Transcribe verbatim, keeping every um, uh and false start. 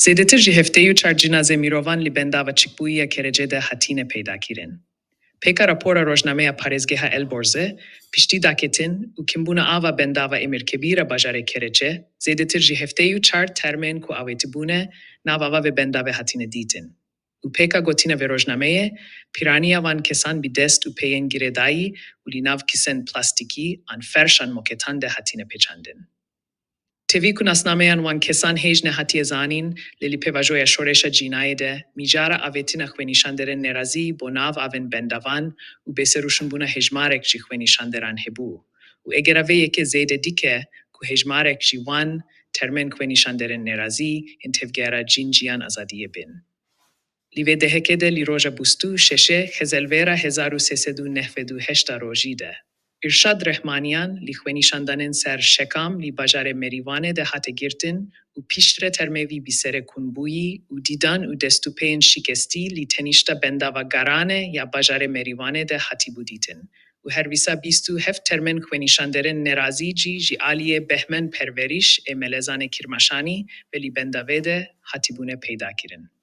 Zêdetir ji heftê û çar cinazê mirovan li bendava çikbûyî ya Kerecê de hatine peydakirin. Pêka rapora rojnameya parêzgeha Elborzê, piştî daketin û kimbûna ava bendava Emirkebîr a bajarê Kerecê, zêdetir ji heftê û çar termên ku avêtibûne nav ava vê bendavê hatine dîtin. Û pêka gotina vê rojnameyê, pîraniya van kesan bi dest û peyên girêdayî û li nav kisên plastîkî an ferşan moketan de hatine pêçandin. Tevî ku nasnameyan wan kesan hêj nehatiye zanîn, lê li pêvajoya şoreşa cînayê de, mijara avêtina xwenîşanderên nerazî bo nav avên bendavan û bêserûşinbûna hejmarek ji xwenîşanderan hebû û egera vê yekê zêde dike ku hejmarek ji wan termên xwenîşanderên nerazî ên tevgera Cîn Ciyan Azadiyê bin. Li vê dehekê de li roja bîst û şeşê Xezelvêra hezar û sê sed û nehwed û heşt a rojî de, Îrşad Rehmaniyan li xwenîşandanên ser Şekam li bajarê Merîwanê de hate girtin û piştre termê vî bi serê kunbûyî û dîdan û destûpeyên şikestî li tenişta bendava Garanê ya bajarê Merîwanê de hatîbû dîtin û her wisa bîst û heft termên xwenîşanderên nerazî jî ji aliyê Behmen Perweriş ê Melezanê Kirmaşanî ve li bendavê de hatîbûne peydakirin.